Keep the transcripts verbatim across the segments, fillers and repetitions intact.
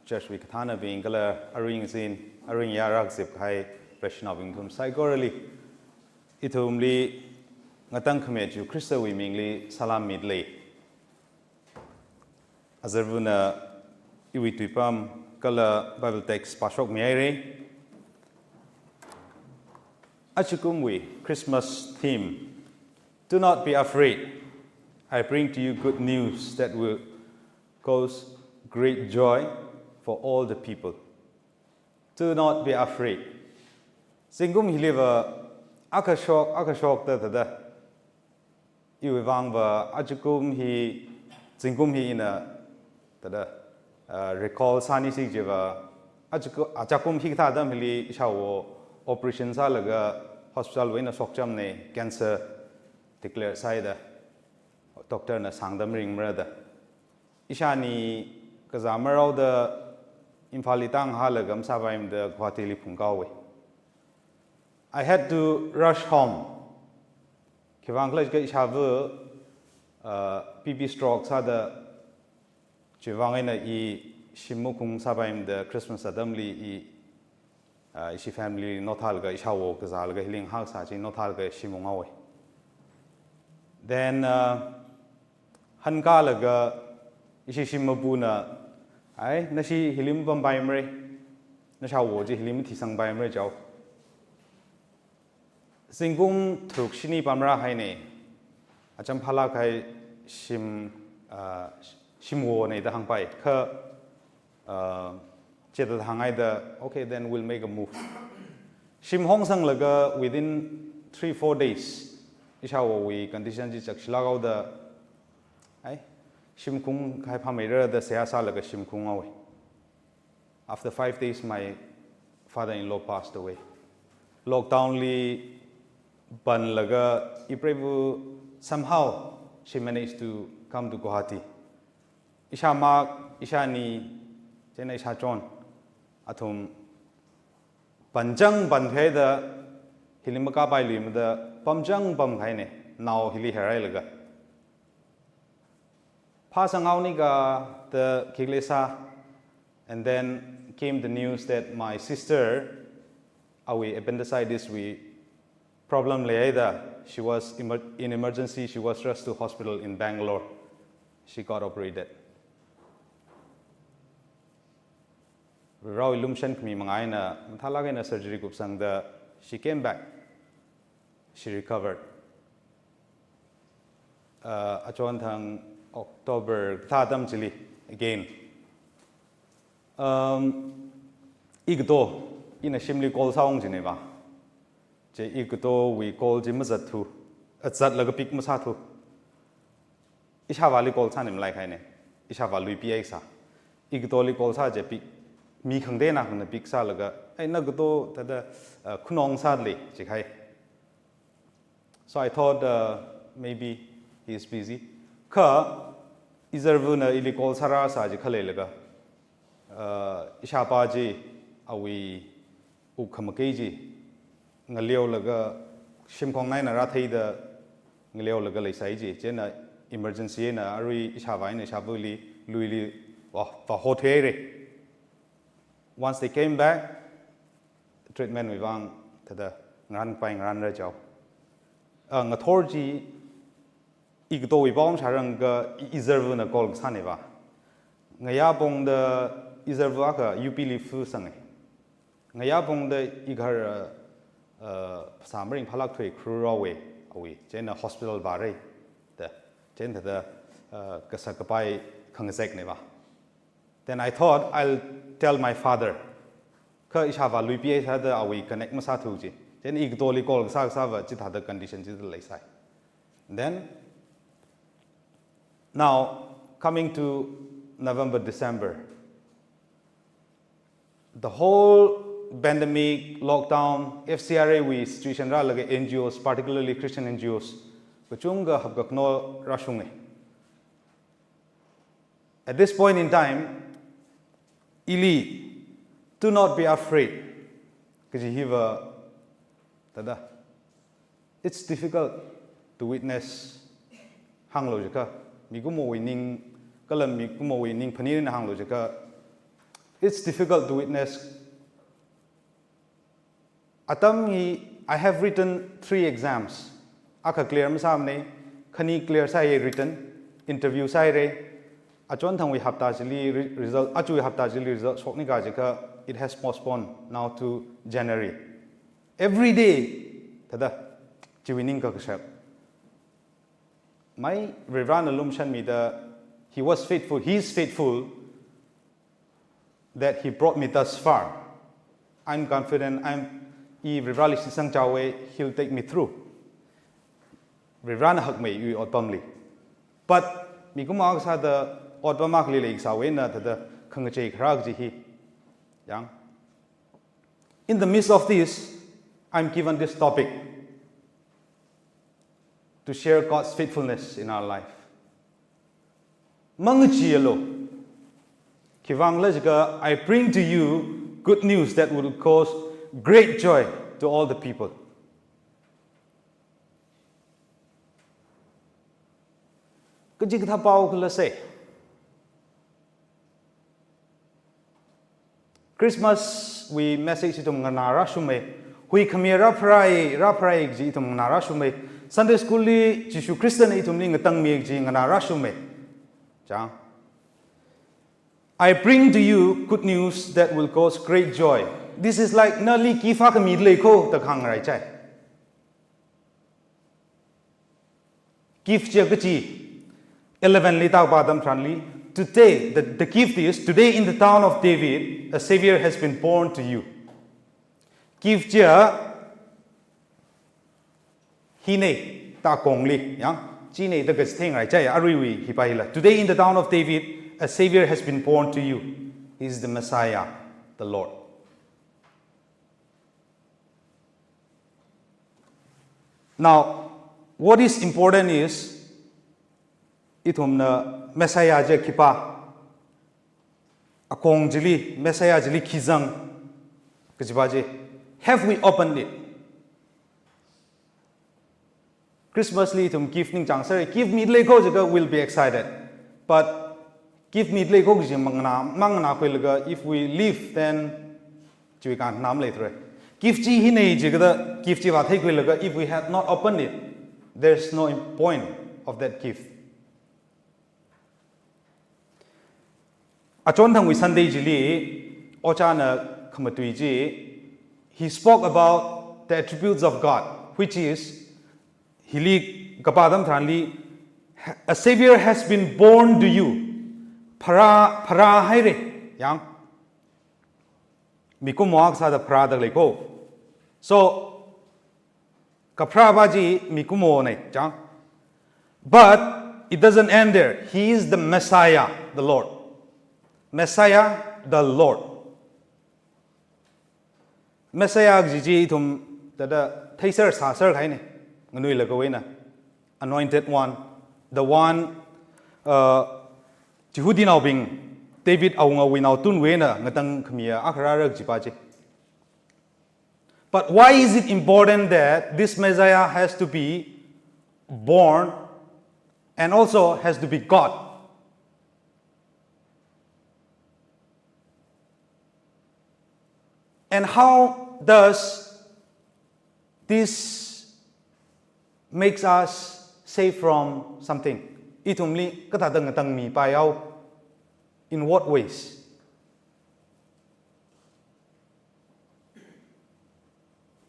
Church wui kathānabing kala aring zin, aring yarak zip kahai Vaishnaobing nathum saikorali ithumli ngatangkhami Jishu Khristawui mingli salam midalei. Azarvana iwui tuipam kala Bible text pāshokmihaira. Ajakumwui Christmas theme, "Do not be afraid. I bring to you good news that will cause great joy for all the people." Do not be afraid. Zingkum hiliva akha shok, akha shokta thāda. Iwui vangva ajakum hi, zingkum hi ina thāda, uh, recall sānisi chiva, ajaku-, ajakum hikathā atam hili ishāwo operation sālaga hospital wui eina shokchamna, cancer declare sāhaida, doctor na sāngda maringmara da. Ishāni kazā maraoda Imphalli tānghālaga masāpaimada Guwahatili phungkahaowa. I had to rush home. Khiwuivang khala jiakha ishāva, uh, B P stroke sāda, chiwuivang eina i shim makhung sāpaimada Christmas atamli i, uh, ishi family nothālaga ishāwo kazālaga hili ngahākasā chi nothālaga shim unghaowa. Then, uh, hankālaga ishi shim mapuna, "Ai, nashi hili mapampaimara, nashāwo chi hili mathisangpaimara," jihaowa. Zingkum tharuk shini pamrāhaina, acham phālāk kahai shim, ah, shimwona da hāngpai. Kha, ah, chithāda hānghaida, "Okay, then we'll make a move." Shim hongsanglaga within three, four days, ishāwowui condition chi chakshilāk haoda, ai, shim khungkahai phāmeira da seihā sālaga shim khunghaowa. After five days, my father-in-law passed away. Lockdown li panlaga ipreiva somehow she managed to come to Guwahati. Ishāmak, ishāni, chieina ishāchon, athum panchang pamhaida, hili makāpailuimada, pamchang pamkahaina, nao hili herhailaga. Phāsanghaonika da khikhala sā, and then came the news that my sister, awui appendicitis wui problem leihaida, she was emer-, in emergency, she was rushed to hospital in Bangalore. She got operated. Varewui lumashan khami manga eina, mathālāk eina surgery kupsangda, she came back. She recovered. Uh, achon thang October kathā atam chili, again. Um, igato, ina shimli call sāung jineva. Chi igatowui call chi mazatthu, ah, zatlaga pick masāthu. Ishāvāli call sāni malaihaina, ishāvā lui P I sā. Igatoli call sā je pick, mi khangateina khangna pick sālaga, "Ai, nagato thāda, uh, khanong sālei," jihai. So I thought, uh, maybe he is busy. Kha, izarvana ili call sārāsā jikha leilaga, uh, ishāpa chi awui wuk khamakei chi ngaleolaga, shimkhong eina rātheida ngaleolaga leisai chi. Chieina emergency eina arui ishāvā eina ishāvali luili vā, vāhothuihaira. Once they came back, treatment wuivang thāda ngarānpai ngarānra jihaowa. Ah, ngathor chi igatowui pao mashāranga, i-, izarvana call kasāneva. Ngayā pongda izarva akha U P li fusanga. Ngayā pongda igar, uh, uh, phasā maringphālāk thuikharur haowa, awui. Chieina hospital vāra da. Chieina thāda, uh, kasak kapai khangazekneva. Then I thought I'll tell my father. Kha ishāvā lui P I sāda awui connect masāthu chi. Then igatoli call kasā kasāva chithāda condition chithāda leisai. Then, now, coming to November, December, the whole pandemic, lockdown, F C R A wui situation rālaga N G Os, particularly Christian N G Os, kachungkha hapkakhano rāshunga. At this point in time, ili, "Do not be afraid," kaji hiva, thāda, it's difficult to witness, hānglu jiakha, mikumowui ning, kala mikumowui ning phanit eina hānglu jiakha, It's difficult to witness. Atam hi, I have written three exams. Akha clear masāmana, khani clear sāya written, interview sāhaira. Achonthangwui hapta chili re-, result, achuwui hapta chili result shokni kaji kha, it has postponed now to January. Every day, thāda, chiwui ningkakashap. Mai Varivarana lumashanmida, he was faithful, he is faithful that he brought me thus far. I'm confident, I'm, I Varivarali shitsangchaowa, he'll take me through. Varivarana hakmei iwui otpamli. But mikumo akha sāda otpam akhali leisāwena thāda khangachei kharā kaji hi. Yang. In the midst of this, I'm given this topic to share God's faithfulness in our life. Mangacheealu. Khiwuivang khala jiakha, "I bring to you good news that will cause great joy to all the people." Kachi kathā pao khala se. Christmas wui message ithum nganā rāshungmei. Huikhami rāpharai, rāpharai kaji ithum nganā rāshungmei. Sunday school li Jishu Khristana ithumli ngatangmi kaji nganā rāshungmei. Chang. "I bring to you good news that will cause great joy." This is like nali gift akha mida lei kho da kahāng rai chai. Gift chiya kachi, eleven li tākapā atam tharanli, "Today, the, the gift is, today in the town of David, a Savior has been born to you." Gift chiya hinei, tākongli, yang, chinei da kachitheng rai chai, aruiwui hipa hila. "Today in the town of David, a Savior has been born to you. He is the Messiah, the Lord." Now, what is important is, ithumna Messiah chi khipā, akong chili, Messiah chili khi zang, kajipa chi, have we opened it? Christmas li ithum gift ningchāng sāra, gift mida lei kho jiakha we'll be excited. But gift mida lei kho kaji manganā, manganā khuilaga, if we leave, then chiwui kannam leithura. Gift chi hinei jiakha da, gift chi vāthei khuilaga, if we had not opened it, there's no point of that gift. Achonthangwui Sunday chili, ojāna khamatui chi, he spoke about the attributes of God, which is, hili kapā atam tharanli, "A Savior has been born to you." Pharā, pharāhaira, yang. Mikumo akha sāda pharāda lei kho. So, kapharāpa chi mikumonei, chang. But it doesn't end there. He is the Messiah, the Lord. Messiah, the Lord. Messiah kaji chi ithum thāda theiser sāser kahainei, nganuilakha eina. Anointed one, the one, uh, Jihudinaobing, David awungawui naotunwui eina ngatangkhamiya akha rāra kajipa chi. But why is it important that this Messiah has to be born and also has to be God? And how does this makes us safe from something? Ithumli kathāda ngatangmi pai hao? In what ways?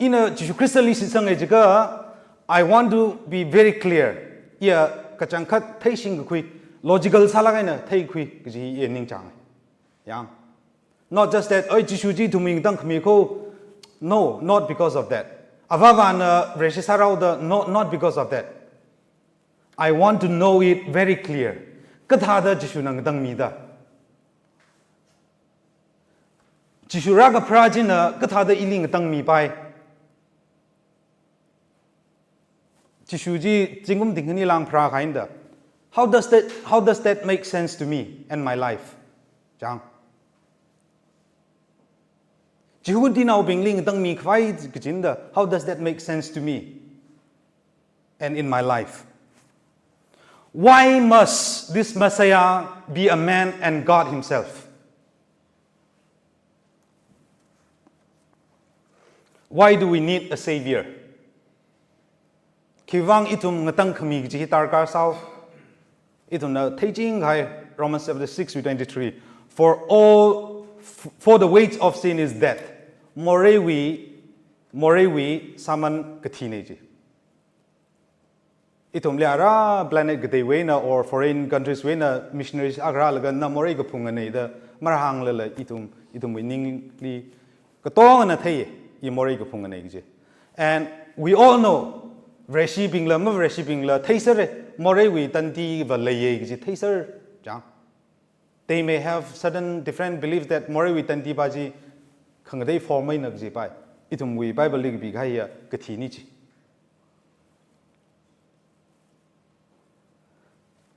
Ina Jishu Khristali shitsanga jiakha, I want to be very clear. Iya kachangkhat theishing kakhui, logical sālāk eina theikhui kaji iya ningchāng. Yang. Not just that, "Oi, Jishu chi ithumwui ngatangkhami kho." No, not because of that. Avāvana Vareshi sārao da, no, not because of that. I want to know it very clear. Kathāda Jishuna ngatangmi da. Jishu rākapharā china kathāda ili ngatangmi pai. Jishu chi zingkum thingkhani lāng pharākahaina da. How does that, how does that make sense to me and my life? Chang. Jihudinaobingli ngatangmi khavai kajina da. How does that make sense to me and in my life? Why must this Messiah be a man and God himself? Why do we need a savior? Khiwuivang ithum ngatangkhami kaji hi darkar sāo? Ithumna theiching kahai Romans chapter six verse twenty-three. For all, f-, for the wage of sin is death. Moreiwui, moreiwui sāman kathina ji. Ithumli ara planet kateiwui eina or foreign countries wui eina missionaries akha rālaga na morei kaphung nganei da marāhānglala ithum, ithumwui ningli katongana thei, i morei kaphung nganei kaji. And we all know, Vareshibingla, maVareshibingla, theisera, moreiwui tandi va leiya kaji, theisera, chang. They may have certain different beliefs that moreiwui tandi pa chi khangatei form eina kaji pai. Ithumwui Bible li kapikahai hiya kathina ji.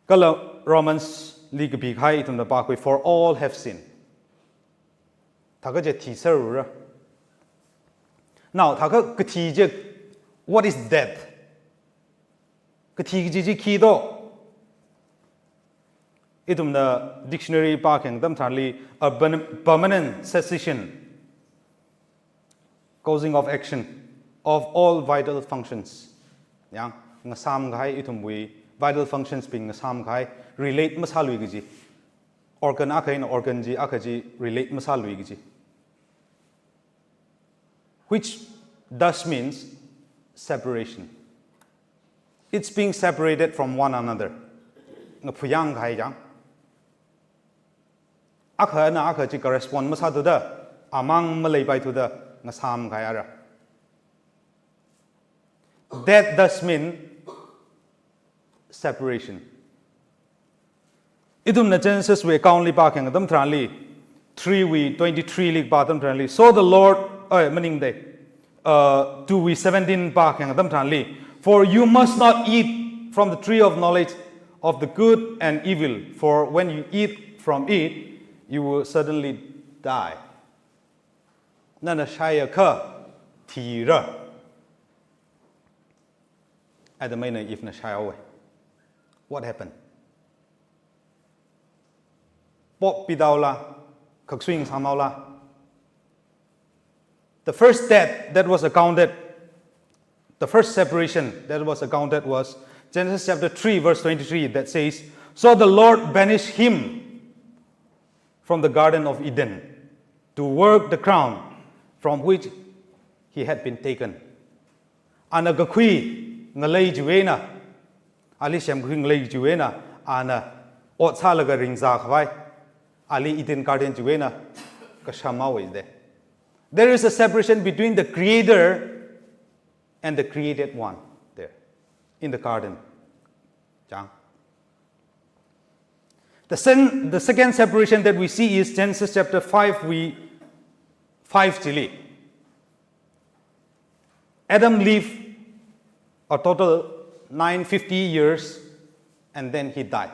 Kala Romans li kapikahai ithumna pākhui, "For all have sinned." Thākha chi thiserra. Now, thākha kathi chi, what is death? Kathi kaji chi khi do? Ithumna dictionary pākhayang atam tharanli, a ben-, permanent cessation, causing of action of all vital functions. Yang, ngasām kahai ithumwui vital functions bing ngasām kahai, relate masālui kaji. Organ akha eina organ chi, akha chi relate masālui kaji. Which thus means separation. It's being separated from one another. Ngaphuyang kahai chang. Akhana akha chi correspond masāthuda, amang maleipaithuda, ngasām kahai ara. That does mean separation. Ithumna Genesis wui account li pākhayang atam tharanli, three wui twenty-three li pā atam tharanli, "So the Lord," eh, maningda, uh, two wui seventeen pākhayang atam tharanli, "For you must not eat from the tree of knowledge of the good and evil, for when you eat from it, you will certainly die." Nana shaiakha thira. Adam eina Eve na shaihaowa. What happened? Pop pidaola, khaksui ngasāmhaola. The first death that was accounted, the first separation that was accounted was Genesis chapter three, verse twenty-three, that says, "So the Lord banished him from the Garden of Eden to work the ground from which he had been taken." Ana kakhui ngalei chiwui eina, ali semkhui ngalei chiwui eina, ana ot sālaga ringzā khavai, ali Eden Garden chiwui eina kashamhaowa da. There is a separation between the Creator and the created one there in the garden. Chang. The sen-, the second separation that we see is Genesis chapter five wui five chili. Adam lived a total nine fifty years and then he died.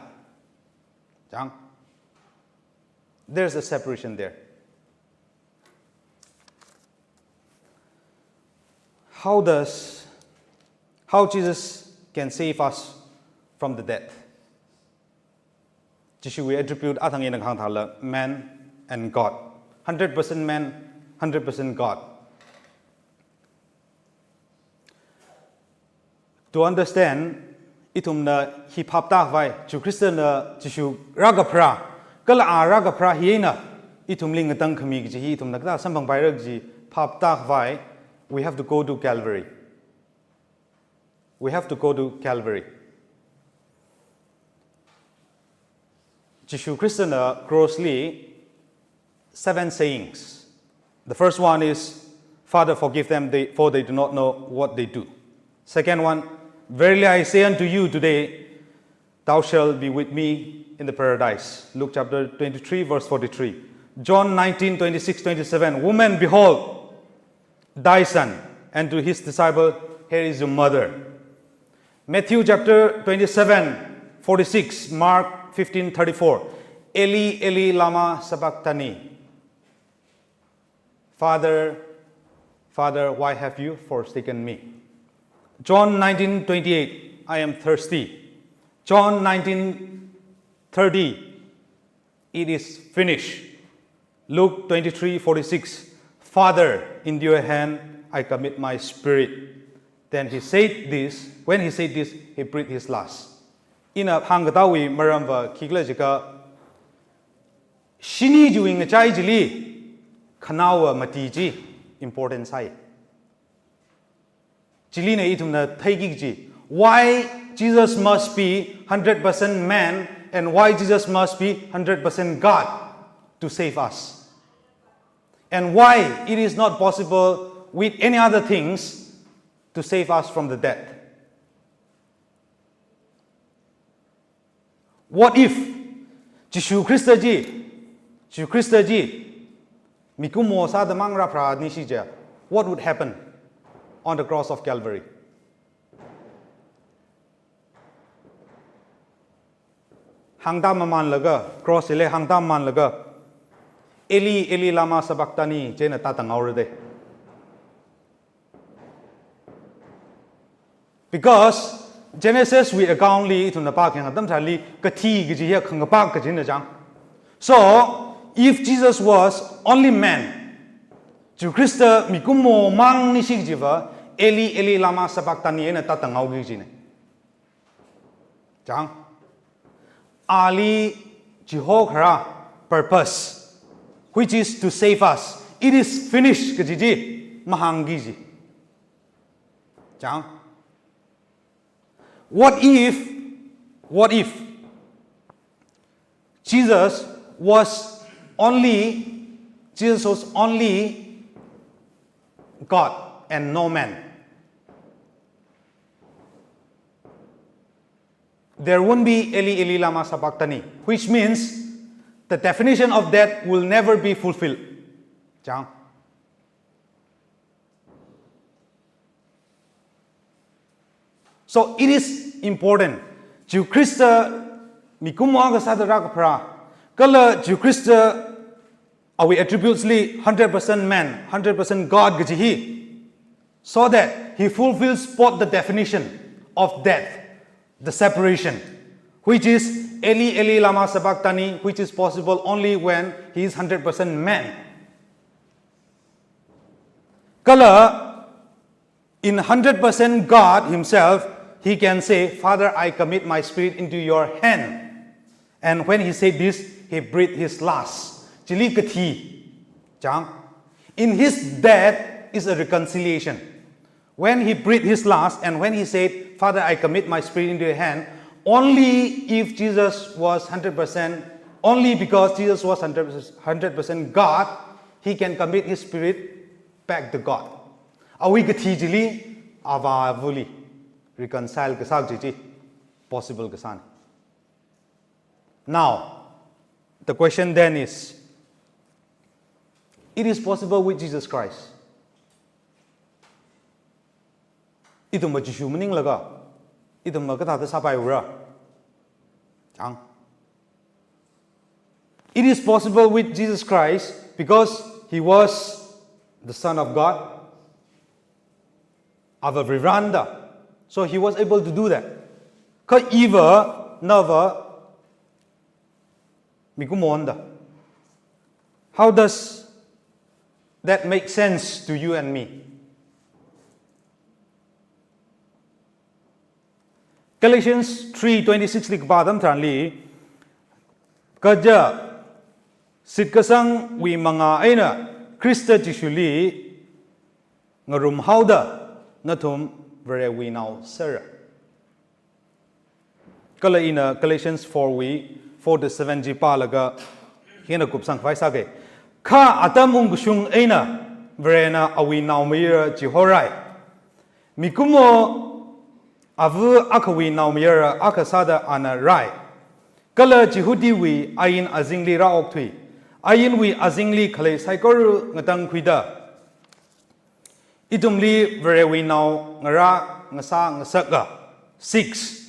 Chang. There's a separation there. How does, how Jesus can save us from the death? Jishuwui attribute athang eina kahāng tharanla man and God. Hundred percent man, hundred percent God. To understand, ithumna hi phap tākhavai, Jishu Khristana Jishu rākapharā, kala a rākapharā hi eina ithumli ngatangkhami kaji hi ithumna kathāda samphangpaira kaji phap tākhavai, we have to go to Calvary. We have to go to Calvary. Jishu Khristana cross li seven sayings. The first one is, "Father, forgive them, they, for they do not know what they do." Second one, "Verily I say unto you today, thou shalt be with me in the paradise." Luke chapter twenty-three, verse forty-three. John nineteen, twenty-six, twenty-seven, "Woman, behold, thy son," and to his disciple, "Here is your mother." Matthew chapter twenty-seven, forty-six, Mark fifteen, thirty-four, "Eli, Eli, lama sabachthani?" "Father, Father, why have you forsaken me?" John nineteen twenty-eight, "I am thirsty." John nineteen thirty, "It is finished." Luke twenty-three forty-six, "Father, into your hand I commit my spirit." Then he said this, when he said this, he breathed his last. Ina hāngkatā wui maramva khikhala jiakha, shini chiwui ngachai chili khanaowa mati chi important sāi. Chilina ithumna theiki kaji why Jesus must be hundred percent man and why Jesus must be hundred percent God to save us. And why it is not possible with any other things to save us from the death. What if Jishu Khrista chi, Jishu Khrista chi mikumo sāda mang rāpharāni shi chiakha, what would happen on the cross of Calvary? Hāngda mamanlaga, cross hili hāngda mamanlaga, "Eli, Eli, lama sabachthani?" chieina tātā ngaora de. Because Genesis wui account li ithumna pākhayang atam tharanli kathi kaji hiya khangapāk kajina chang. So, if Jesus was only man, Jishu Khrista mikumo mangni shi kajiva, "Eli, Eli, lama sabachthani?" eina tātā ngaoki kajina. Chang. Ali chihokharā purpose, which is to save us. "It is finished," kaji chi mahāngki kaji. Chang. What if, what if Jesus was only, Jesus was only God and no man? There won't be "Eli, Eli, lama sabachthani," which means the definition of death will never be fulfilled. Chang. So it is important. Jishu Khrista mikumo akha sāda rākapharā, kala Jishu Khrista awui attributes li hundred percent man, hundred percent God kaji hi, so that he fulfills both the definition of death, the separation, which is "Eli, Eli, lama sabachthani," which is possible only when he is hundred percent man. Kala, in hundred percent God himself, he can say, "Father, I commit my spirit into your hand." And when he said this, he breathed his last. Chili kathi. Chang. In his death is a reconciliation. When he breathed his last and when he said, "Father, I commit my spirit into your hand," only if Jesus was hundred percent, only because Jesus was hundred percent God, he can commit his spirit back to God. Awui kathi chili, Avāvali reconcile kasā kaji chi possible kasāna. Now, the question then is, it is possible with Jesus Christ. Ithumva Jishu maninglaga, ithumva kathāda sāpaiura? Chang. It is possible with Jesus Christ because he was the Son of God. Avā Varivarana da. So he was able to do that. Kha iva, nava, mikumona da. How does that make sense to you and me? Galatians three twenty-six li kapā atam tharanli, kaja shitkasangwui manga eina Khrista Jishuli ngarumhaoda nathum Varewui nao sera. Kala ina Galatians four wui four to seven chi pālaga hina kupsang khavai sāke. Kha atam ungkashung eina Varena awui naomayara chihorai. Mikumo ava akhawui naomayara akha sāda ana rai. Kala Jihudiwui ain azingli rāokthui. Ainwui azingli khalei saikora ngatangkhuida ithumli Varewui naongarā ngasā ngasaka. Six.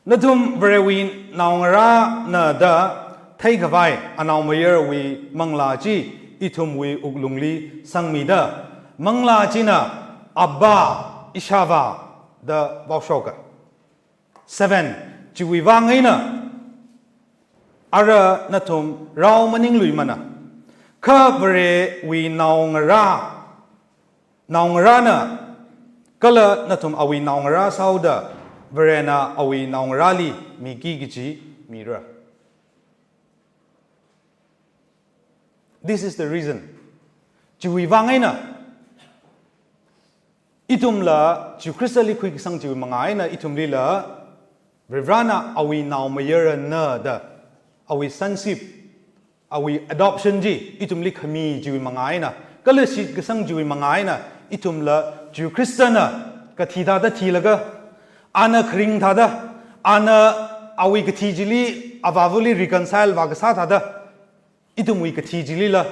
Nathum Varewui naongarāna da theikhavai anaomayarawui manglā chi ithumwui wuklungli sangmida, manglā china Abba, Ishāvā da vaoshoka. Seven. Chiwui vang eina ara nathum rao maningluimana. Kha Varewui naongarā naongarāna, kala nathum awui naongarā sāhaoda, Varena awui naongarāli miki kaji mira. This is the reason. Chiwui vang eina, ithumla Jishu Khristali khuikasang chiwui manga eina, ithumlila Varivarana awui naomayarana da, awui sonship, awui adoption chi ithumli khami chiwui manga eina, kala shitkasang chiwui manga eina, ithumla Jishu Khristana kathi thāda thilaga, ana kharing thāda, ana awui kathi chili, Avāvali reconcile vākasā thāda, ithumwui kathi chilila,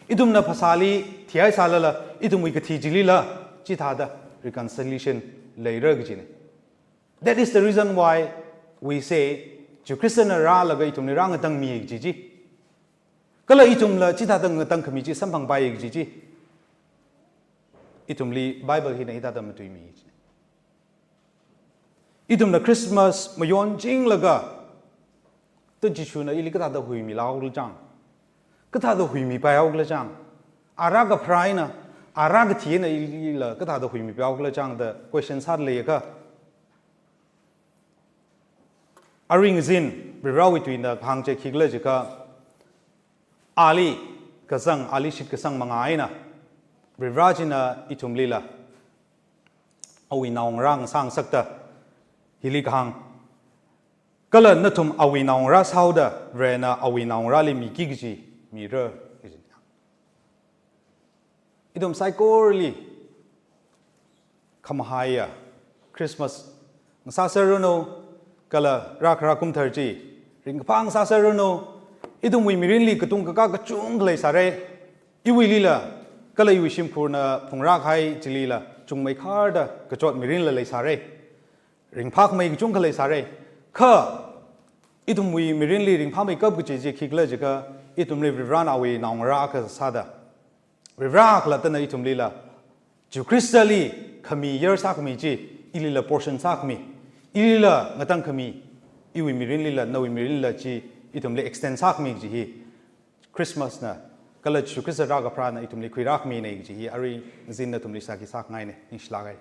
ithumna phasāli thihaisālala, ithumwui kathi chilila, chithāda reconciliation leira kajina. That is the reason why we say, Jishu Khristana rālaga ithumli rāngatangmi kaji chi. Kala ithumla chithāda ngatangkhami chi samphangpai kaji chi. Ithumli Bible hina hithāda matuimi kaji. Ithumna Christmas mayonchinglaga, to Jishuna ili kathāda huimilahaokhala chang, kathāda huimipahaokhala chang, ara kapharā eina, ara kathi eina ilila kathāda huimipaihaokhala chang da question sāda leiakha, arui ngazin Varivarawui tuina kahāng chi khikhala jiakha, ali kazang, ali shitkasang manga eina, Varivara china ithumlila awui naongarā ngasā ngasakta hili kahāng, kala nathum awui naongarā sāhaoda, Varena awui naongarāli miki kaji mira. Ithum saikorali khamahaiya Christmas ngasāserranu, kala rākhara kumdhar chi ringkaphā ngasāserranu. Ithumwui mirinli katung kakā kachungkha leisāra. Iwuilila, kala iwui shimkhurna phungrākahai chilila, chungmeikharda kachot mirinla leisāra. Ringphākhamei kachungkha leisāra. Kha ithumwui mirinli ringphāmeikap kaji chi khikhala jiakha, ithumli Varivarana awui naongarā akha sāda, Varivara khalattana ithumlila Jishu Khristali khami yar sākhami chi, ilila portion sākhami, ilila ngatangkhami, iwui mirinlila, nawui mirinlila chi ithumli extend sākhami kaji hi Christmas na, kala Jishu Khrista rākapharāna ithumli khuirākhamina kaji hi arui ngazin nathumli sāki sākhangaina. Ningshilāka.